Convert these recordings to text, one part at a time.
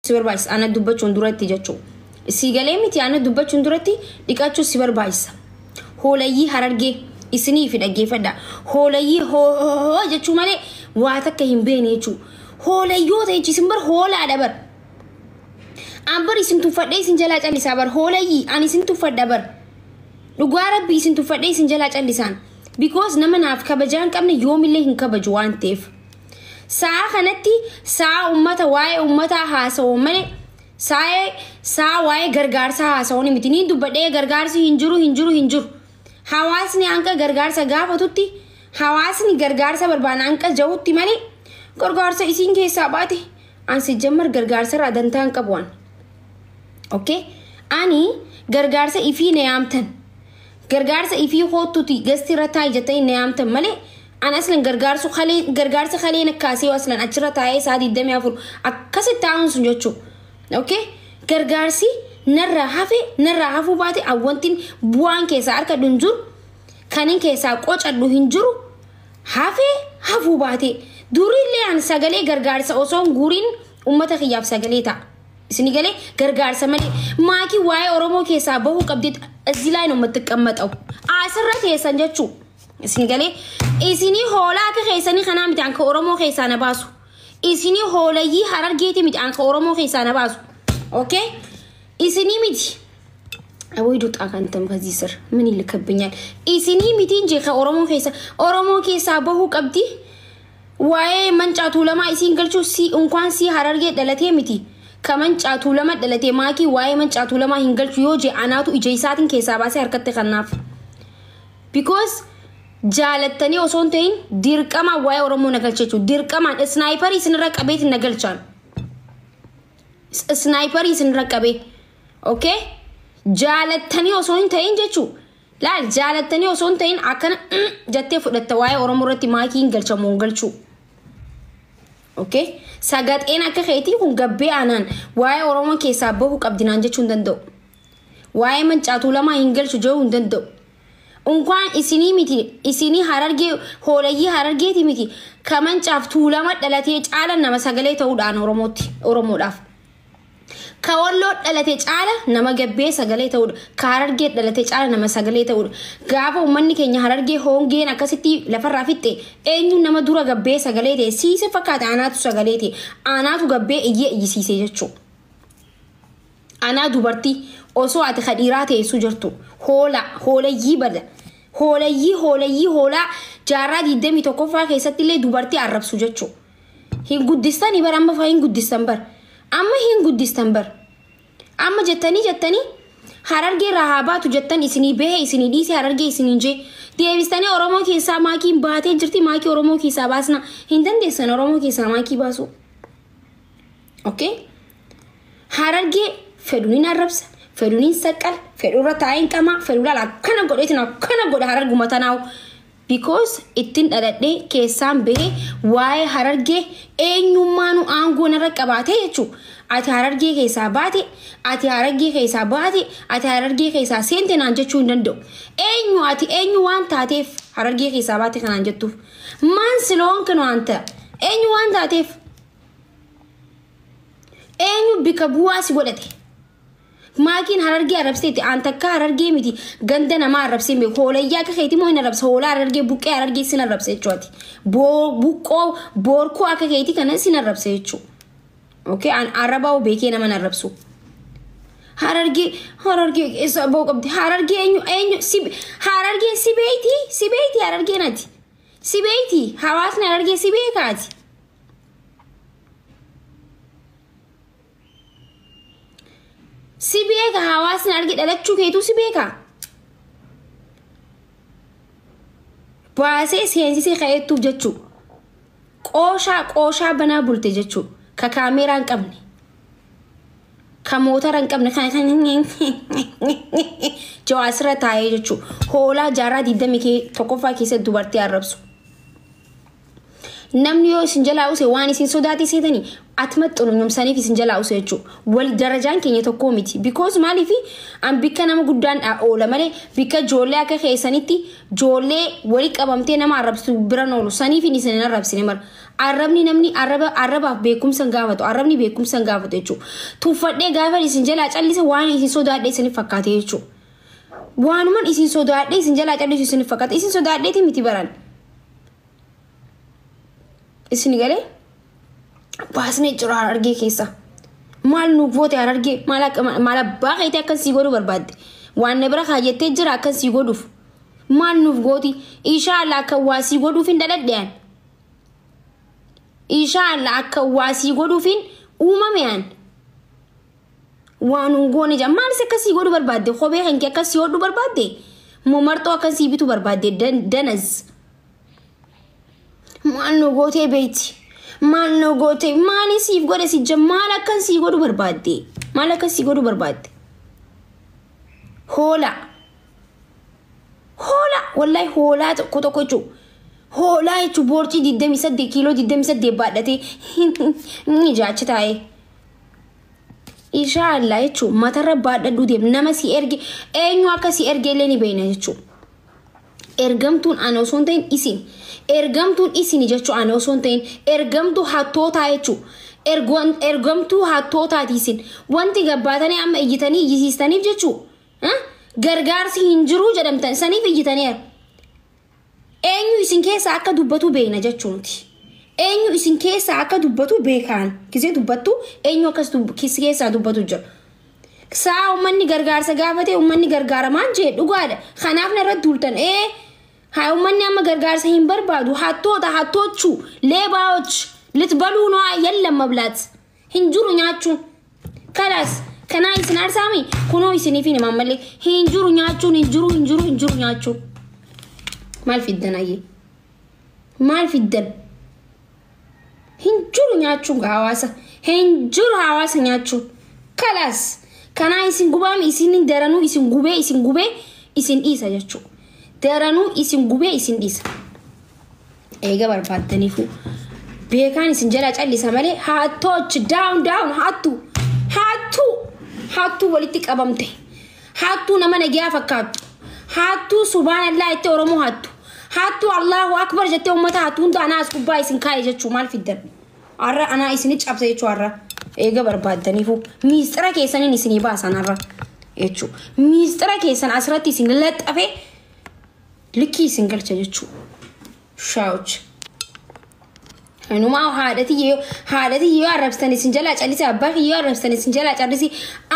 si barbaachisa ana dubbachuun duratti jechuudha. Si galee miti ana dubbachuun duratti dhiqachuu si barbaachisa. Hoolayyii Harargee isinii fi dhaggeeffadha. Hoolayyii hoo jechuu malee waa takka hin beekne jechuudha. Hoolayyoota jechuun isin bar hoolaadha bar. An bar isin tuffadhee isin jalaa callisaa bar hoolayyii ani isin tuffadha bar. Dhugaa rabbii isin tuffadhee isin jalaa callisaan. Because nama naaf kabajaa hin qabne yoomillee hin kabaju waan ta'eef. Sa'a kanatti sa'a uummata waa'ee uummataa haasa'u malee sa'a waa'ee gargaarsaa haasa'uun miti. Niin dubbadhee gargaarsi hin jiru hin jiru hin jiru. Hawaasni hanqa gargaarsa gaafatutti hawaasni gargaarsa barbaada hanqa jahutti malee gargaarsa isiin keessaa baate ansi jammar gargaarsa irraa dantaa hin qabu waan. Okay? Ani gargaarsa ifii na yaamtan. Gargaarsa ifii hoottuti gasti irra taa'i jettanii na yaamtan malee an aslan gargaarsu kalee gargaarsa kaleen akkaasee aslan achirra taa'ee sa'a 24 akkasitti taa'uun sun jechuudha. Okay? Gargaarsi narraa hafe narraa hafuu baate awwantiin bu'aan keessaa harka hin jiru kanin keessaa qocadhu hin jiru hafe hafuu baate durillee an sagalee gargaarsa osoo hin guuriin uummata kiyyaaf sagalee ta'a. Isin galee gargaarsa malee maakii waa'ee Oromoo keessaa bahuu qabdee እዚህ ላይ ነው የምትቀመጠው። Asirra teessan jechuu isin galee isinii hoolaa akka keessanii kanaa miti anka Oromoo keessaa na baasu. Isinii hoolayyii Harargeeti miti anka Oromoo keessaa na baasu. Okay isinii miti ወይ ዱጣ ከንተም ከዚህ ስር ምን ይልክብኛል? Isinii miti እንጂ ከኦሮሞ keessa Oromoo keessaa bahuu qabdi. Waa'ee Maccaa Tuulamaa isiin galchuu si እንኳን si Harargee dhalatee miti. Ka Maccaa Tuulamaa dhalatee maakii waa'ee Maccaa Tuulamaa hin galchu yoo jee anaatu ija isaatiin keessaa baasee harkatti kannaaf. Because jaalattanii osoo hin ta'in dirqamaan waa'ee Oromoo na galcha jechuudha. Dirqamaan sniperii isinirra qabeetiin na galchaan. Sniperii isinirra qabee. Okay? Jaalattanii osoo hin ta'in jechuudha. Laal jaalattanii osoo hin ta'in akkana jettee fudhatta waa'ee Oromoo irratti maakii hin galchamu hin galchu. Okay? Sagaxeen akka keetii kun gabbee aanaan waa'ee Oromoo keessaa bahuu qabdinaan jechuu hin danda'u. Waa'ee Maccaa Tuulamaa hin galchu jechuu hin danda'u. እንኳን isinii miti isinii Harargee hoolayyii Harargeeti miti ka Maccaaf Tuulama dhalatee caala nama sagalee ta'uudhaan Oromootti Oromoodhaaf. Ka Walloo dhalate caala nama gabbee sagalee ta'uudha. Ka Harargee dhalate caala nama sagalee ta'uudha. Gaafa uummanni keenya Harargee hongeen akkasitti lafarraa fixxe eenyu nama dura gabbee sagalee ta'e siise fakkaata anaatu sagalee ta'e anaatu gabbee iyyee iyyisiise jechuudha. Anaa dubartii osoo ati kadhiiraa teessu jirtu hoola hoolayyii bada hoolayyii hoolayyii hoolaa jaarraa 21ffaa keessatti illee dubartii arrabsu jechuudha. Hin guddistanii bara amma fa'aa hin guddistan bara. Amma hin guddistan bara. Amma jettanii jettanii Harargee irraa haa baatu jettan isinii bahee isinii dhiisee Harargee isiniin jee deebistanii Oromoo keessaa maakiin baatee jirti maakii Oromoo keessaa baasna hin dandeessan Oromoo keessaa maakii baasu. Okay? Harargee fedhuun hin arrabsa fedhuun hin saqqala fedhuurra taa'ee hin qamaa fedhuu laala akkana godheetiin akkana godha Hararguma tanaa'u. Because ittiin dhaladhee keessaan bahee waa'ee Harargee eenyummaanu aangoo narra qabaatee jechuudha. Ati Harargee keessaa baate, ati Harargee keessaa baate, ati Harargee keessaa seente naan jechuu hin danda'u. Eenyu ati eenyu waan taateef Harargee keessaa baate kanaan jettuuf. Maan siloon kan waan ta'a? Eenyu waan taateef? Eenyu bika bu'aa si godhate? Maakiin Harargee arrabseeti aan takka Harargee miti ganda namaa arrabsee beeku hoolayyaa akka keetii moo hin arrabsa hoolaa Harargee buqqee Harargee sin arrabse jechuuti. Buqqoo boorkoo akka keetii kana sin arrabse jechuudha. Okay aan arrabaa beekee nama arrabsu. Harargee Harargee keessa bahuu qabdi Harargee eenyu eenyu si Harargee si beeyti si beeyti Harargee nati si beeyti hawaasni Harargee si beekaati. Si beeka hawaasni Harargee dhalachuu keetuu si beeka. Baasee seensisee ka'eettuuf jechuudha. Qooshaa qooshaa banaa bulte jechuudha. Ka kaameeraa hin qabne. Ka mootara hin qabne kan jawaasirra taa'ee jechuudha. Hoolaa jaarraa 21ffaa keessatti dubartii arrabsu. Namni yoo isin jalaa use waan isin sodaate seetanii atuma xununyumsaniif isin jalaa use jechuudha. Wal darajaan keenya tokkoo miti. Because maaliif an bikka nama guddaan oola malee bikka ijoollee akka keessanitti ijoollee walii qabamtee nama arrabsu bira oolu saniif isin hin arrabsine mara. Arrabni namni arraba arrabaaf beekumsa hin gaafatu. Arrabni beekumsa hin gaafatu jechuudha. Tuffadhee gaafa isin jalaa callise waan isin sodaadhee isiniif fakkaate jechuudha. Waanuman isin sodaadhee isin jalaa callisu isiniif fakkaate. Isin sodaadheeti miti baran. Isin galee baasnee jira Harargee keessa. Maal nu goote Harargee? Maal abbaa keetii akkan sii godhu barbaadde? Waan na bira kaayyattee jira akkan sii godhuuf. Maal nuuf gooti? Inshaallah akka waa sii godhuuf hin dhaladhean. Inshaallah akka waa sii godhuuf hin uumamean. Waan hin goone jira. Maal akka sii godhu barbaadde? Kophee kan kee akka sii hodhu barbaadde? Moo marxoo akka sii bitu barbaadde? Danaz. Maal nu gootee beeyti? Maal nu goote? Maali siif godhe si jira? Maal akkan sii godhu barbaadde? Maal akkan sii godhu barbaadde? Hoolaa. Hoolaa. Wallahi hoolaa tokko tokko jechuudha. Hoolaa jechuun boorcii 28 kiiloo 28 baadhatee ni jaachi taa'ee. Inshaallah jechuun matarra baadhadhuu deem, nama si erge eenyu akka si erge illee ni beekna jechuudha. Ergamtuun ana osoo hin ta'in isin. Ergamtuun isin jechuun ana osoo hin ta'in ergamtuu hattootaa jechuudha. Ergamtuu hattootaati isin. Wanti gabbaatanii amma iyyitanii iyyisiistaniif jechuudha. Gargaarsi hin jiru jedhamtan saniif iyyitaniira. Eenyu isin keessa akka dubbatu beekna jechuuti. Eenyu isin keessa akka dubbatu beekaan. Kisee dubbattu eenyu akkas keessaa dubbatu jira. Saa uummanni gargaarsa gaafate, uummanni gargaaramaan jee dhugaadha. Kanaaf narra duultan. Haa, uummanni amma gargaarsa hin barbaadu. Hattoota hattoochuu ሌባዎች ልትበሉ ነው። የለም መብላት hin jiru nyaachuun. Kalaas kanaa isin aarsaami kunoo isiniif hin himan hin jiru nyaachuun, hin jiru, hin jiru, hin jiru nyaachuun. Maal fiddan ayyee? Maal fiddan? Hin jiru nyaachuun hawaasa. Hin jiru hawaasa nyaachuun. Kalaas kanaa isin gubaami, isin daranuu isin gubee, isin gubee isin dhiisa jechuudha. Daranuu isin gubee isin dhiisa. Eega barbaaddaniifu beekaan isin jala callisa malee hattoochi down down, hattu hattuu hattuu walitti qabamte, hattuu nama nagiyaa fakkaattu, hattuu subhaanallaa jettee Oromoo hattu, hattuu Allahu akbar jettee uummata hattu hunda anaa as gubbaa isin kaa'e jechuu. Maal fiddan? Har'a anaa isini cabsa jechuu. Har'a eega barbaaddaniifu miistira keessaniin isinii baasan har'a jechuu. Miistira keessan asirratti isin laxxafee likkii isin galcha jechuu. Shaawuch. Inumaa haadhati yoo arrabsitan isin jalaa callise, abbaa yoo arrabsitan isin jalaa callise.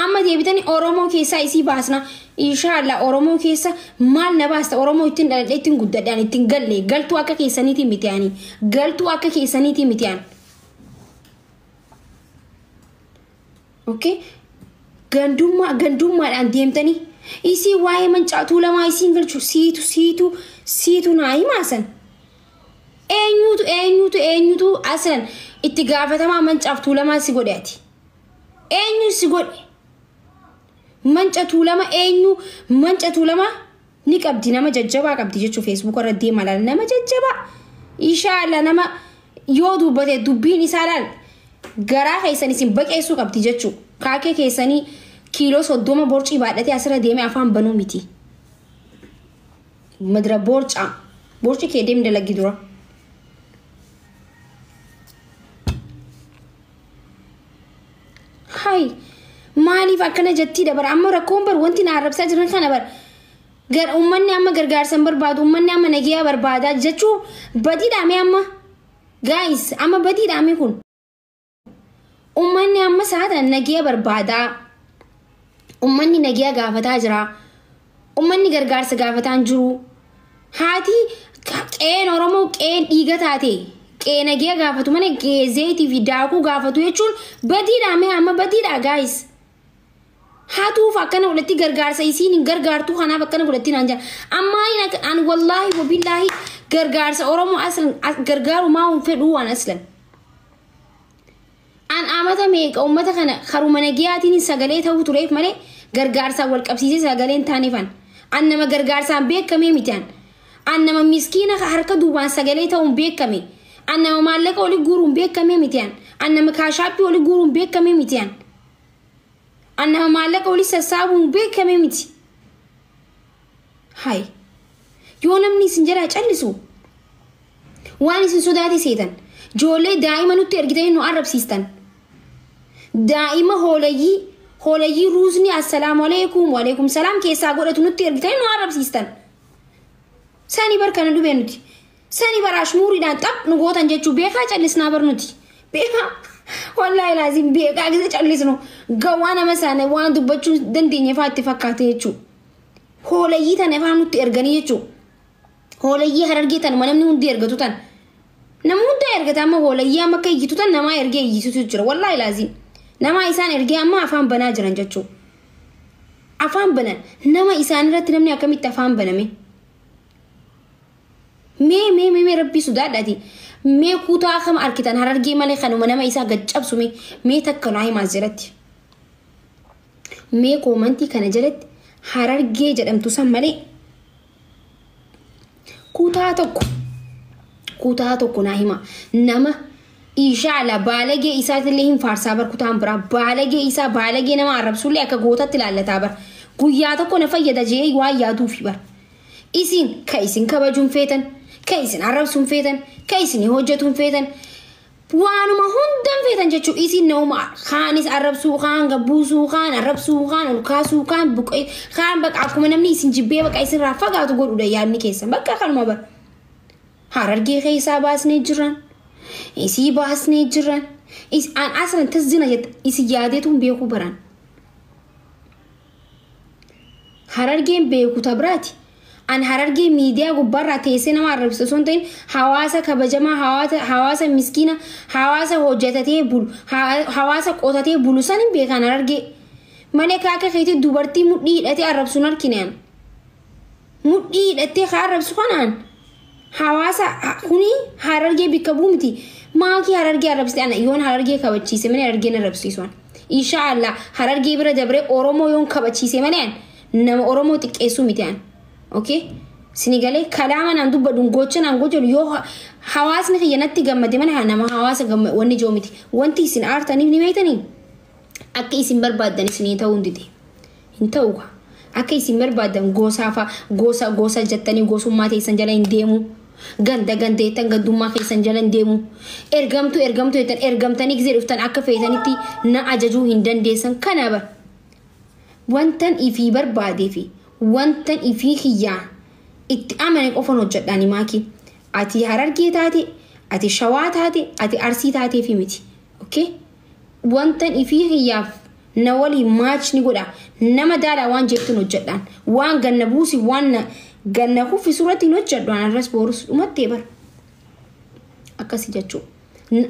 Amma deebitanii Oromoo keessaa isii baasna. Inshaallah Oromoo keessa maal na baasta? Oromoo ittiin dhaladhee ittiin guddadhaan ittiin galle, galtuu akka keessaniitiin miti ani, galtuu akka keessaniitiin miti ani. Okay? Gandummaa gandummaadhaan deemtanii isii waa'ee Mancaatuu lamaa isiin galchu siitu siitu siitu naa himaasan. Eenyutu eenyutu eenyutu asan itti gaafatamaa Mancaaf Tuulamaa si godhe ati? Eenyu si godhe? Manca Tuulama eenyu? Manca Tuulama ni qabdi, nama jajjabaa qabdi jechuu. Feesbuuk irra deema laala, nama jajjabaa. Inshaalla nama yoo dubbate dubbiin isaa laal garaa keessan isin baqeessuu qabdi jechuu. Kaakee keessanii kiiloo 30 borcii baadhatee asirra deemee afaan banuu miti. Madira borcaa. Borci kee deem dalaggi dura. Hai, maaliif akkana jettii dabara? Amma rakkoon bar wanti na arrabsaa jiran kana bar. Gar uummanni amma gargaarsa hin barbaadu, uummanni amma nagiyaa barbaada jechuu badiidhaame amma. Guys, amma badiidhaame kun. Uummanni amma saata nagiyaa barbaada. Uummanni nagiyaa gaafataa jira. Uummanni gargaarsa gaafataa hin jiru. Haati qe'een Oromoo qe'een dhiiga taate qe'ee nagiyaa gaafatu malee qe'ee zayitii fi daakuu gaafatu jechuun badiidhaame amma, badiidha guys. Hatuuf akkana godhatti, gargaarsa isiin hin gargaartu, kanaaf akkana godhatti naan jira. Ammaa an wallaahi wabillaahi gargaarsa Oromoo aslan gargaaru maa hin fedhuu waan aslan. An amata meeqa uummata kana karuma nagiyaatiin sagalee ta'uu tureef malee gargaarsaan wal qabsiisee sagalee hin taaneefan. An nama gargaarsaan beekamee miti an. An nama miskiina harka duubaan sagalee ta'uun beekame. An nama maallaqa olii guuruun beekamee miti an. An nama kaashaappii olii guuruun beekamee miti an. An nama maallaqa olii sassaabuun beekamee miti. Hai. Yoo namni isin jalaa callisu waan isin sodaate seetan. Ijoollee daa'ima nutti ergitanii nu arrabsiistan. Daa'ima hoolayyii hoolayyii ruuzni assalaamu alaikum waalaikum salaam keessaa godhatu nutti ergitanii nu arrabsiistan. Sani bar kana dhubee nuti. Sani bar ashmuuriidhaan xaph nu gootan jechuu beekaa callisnaa bar nuti. Beekaa wallaahi laazim beekaa gisa callisnu gawwaa nama sana waan dubbachuu dandeenye fa'aa itti fakkaate jechuu. Hoolayyii tana afaan nutti erganii jechuu. Hoolayyii Harargee tanuma namni hundi ergatu tan. Nama hunda ergata amma hoolayyii amma akka iyyitu tan namaa ergee iyyitutu jira wallaahi laazim. Nama isaan ergee amma afaan banaa jiran jechuu. Afaan banan nama isaan irratti namni akkamitti afaan baname. Mee mee mee mee rabbii sodaadhaati. Mee kutaa akkam arkitan Harargee malee kanuma nama isaa gad cabsu mee mee takka naa himaa jalatti. Mee koomantii kana jalatti Harargee jedhamtu san malee kutaa tokko kutaa tokko naa hima. Nama inshaalla baalagee isaatillee hin faarsaa bar kutaan biraa baalagee isaa baalagee nama arrabsullee akka gootatti ilaallataa bar. Guyyaa tokko na fayyada jee waan yaaduufi bar. Isin ka isin kabajuun feetan, ka isin arrabsuun feetan, ka isin hojjetuun feetan, waanuma hundan feetan jechuun isin nama kaanis arrabsuu, kaan gabbuusuu, kaan arrabsuu, kaan ol kaasuu, kaan buqee, kaan baqa akkuma namni isin jibbee baqa isin irraa fagaatu godhuudha yaadni keessan bakka kanuma bar. Harargee keessaa baasnee jiran, isii baasnee jiran, an aslan tazzina jette isin yaadeetuun beekuu baran. Harargeen beeku tabiraati. An Harargee miidiyaa gubbaarraa teessee nama arrabsitu osoo hin ta'in hawaasa kabajamaa, hawaasa miskiina, hawaasa hojjetatee bulu, hawaasa qotatee bulu san hin beekan Harargee. Malee akka keetii dubartii mudhii hidhatee arrabsuun argine an. Mudhii hidhattee ka arrabsu kanaan hawaasa kuni Harargee bikka bu'u miti. Maakii Harargee arrabsite ana yoon Harargee kabachiise malee Harargeen arrabsiisu an. Inshaallah Harargee bira dabree Oromoo yoon kabachiise malee an nama Oromoo xiqqeessuu miti an. Okay? Sinigalee kalaama naan dubbadhu gocha naan gocha yoo hawaasni kiyya natti gammade mana nama hawaasa wanni jiru miti. Wanti isin aartaniif ni beektanii akka isin barbaaddan isinii ta'uu hin dide. Hin ta'u akka isin barbaaddan goosaafa gosa gosa jettanii gosummaa teessan jala hin deemu. Ganda ganda jettan gandummaa keessan jala hin deemu. Ergamtu ergamtu jettan ergamtanii gisee dhuftan akka feetanitti na ajajuu hin dandeessan kana bar. Wantan ifii barbaadee fi wantan ifii kiyyaa itti amane qofan hojjedhaan maaki. Ati Harargee taate, ati Shawaa taate, ati Arsii taatee fi miti. Okay? Wantan ifii kiyyaaf na waliin maach ni godha. Nama daalaa waan jettuun hojjedhaan. Waan ganna buusi waan ganna kuffisu irratti hin hojjedhu. An arras boorus dhumattee bara. Akkasi jechuudha.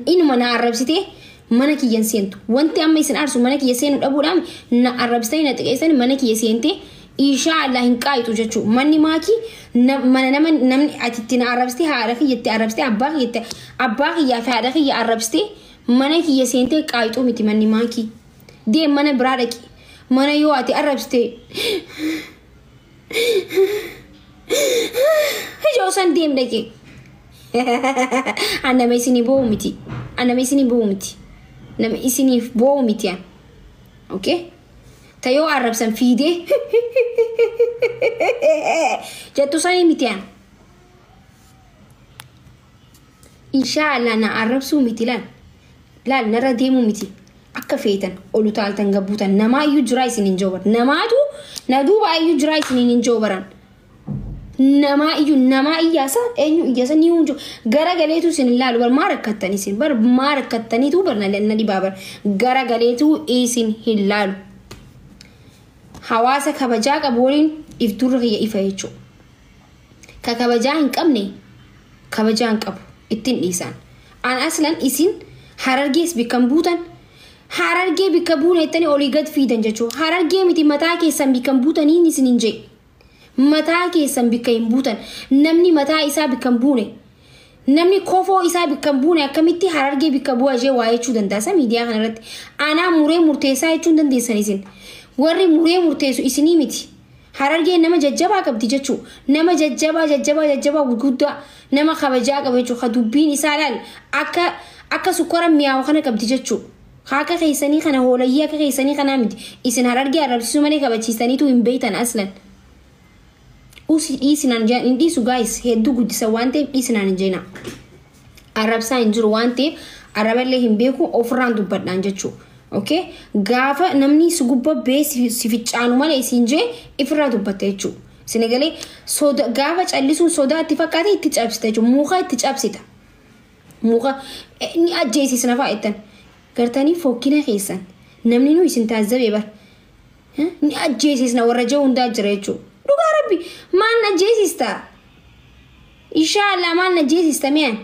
Inuma na arrabsitee mana kiyyan seentu. Wanti amma isin aarsu mana kiyya seenu dhabuudhaan na arrabsitanii na xiqqeessanii mana kiyya seentee inshaallah hin qaayitu jechuudha. Manni maakii mana nama namni ati itti na arrabsitee haadha kiyya itti arrabsitee abbaa kiyya itti abbaa kiyyaa fi haadha kiyya arrabsitee mana kiyya seentee qaayituu miti manni maakii. Deem mana biraa dhaqi. Mana yoo ati arrabsitee ijoo san deem dhaqi. An nama isinii boo'u miti. An nama isinii boo'u miti. Nama isiniif boo'u miti an. Okay? Ta yoo arrabsan fiidee jettu sanii miti an. Inshaallah na arrabsuu miti laal. Laal narra deemuu miti. Akka feetan ol utaaltan gabbuutan namaa iyyuu jiraa isin hin joobaran. Namaatu na duuba iyyuu jiraa isin hin joobaran. Namaa iyyuu namaa iyyaasa eenyu iyyaasa ni hunju gara galeetu isin hin laalu bar maa rakkattanii isin bar maa rakkattaniitu bar na dhibaa bar gara galeetu isin hin laalu. Hawaasa kabajaa qabu waliin if durra kiyya ifa jechuudha. Ka kabajaa hin qabne kabajaa hin qabu ittiin dhiisan. An aslan isin Harargees bikka hin buutan Harargee bikka buuna jettanii olii gad fiidan jechuudha. Harargee miti mataa keessan bikka hin buutaniin isin hin jee. Mataa keessan bikka hin buutan. Namni mataa isaa bikka hin buune. Namni kofoo isaa bikka hin buune akkamitti Harargee bikka bu'a jee waa jechuu danda'a sa miidiyaa kanarratti. Anaa muree murteessaa jechuu hin dandeessan isin. Warri muree murteessu isinii miti. Harargee nama jajjabaa qabdi jechuu. Nama jajjabaa jajjabaa jajjabaa gurguddaa nama kabajaa qabu jechuu. Ka dubbiin isaa laal akka akka sukkara mi'aawu kana qabdi jechuu. Akka keessanii kana hoolayyii akka keessanii kanaa miti. Isin Harargee arrabsiisuu malee kabachiisaniitu hin beektan aslan. Usi dhiisinaan hin dhiisu guys hedduu guddisa waan ta'eef dhiisinaan hin jeena. Arrabsaa hin jiru waan ta'eef arraballee hin beeku, ofirraan dubbadhaan jechuudha. Okay? Gaafa namni si gubbaa bee si ficcaanu malee isiin jee ifirraa dubbatta jechuudha. Sinigalee soda gaafa callisuun sodaa itti fakkaate itti cabsita jechuudha. Muka itti cabsita. Muka ni ajjeesisna fa'a jettan. Gartanii fokkina keessan namni nu isin taazzabee bar. Ni ajjeesisna warra jiru hundaa jira jechuudha. Dhugaa rabbi, maal na ajjeesista? Inshaallah, maal na ajjeesista mi'aan?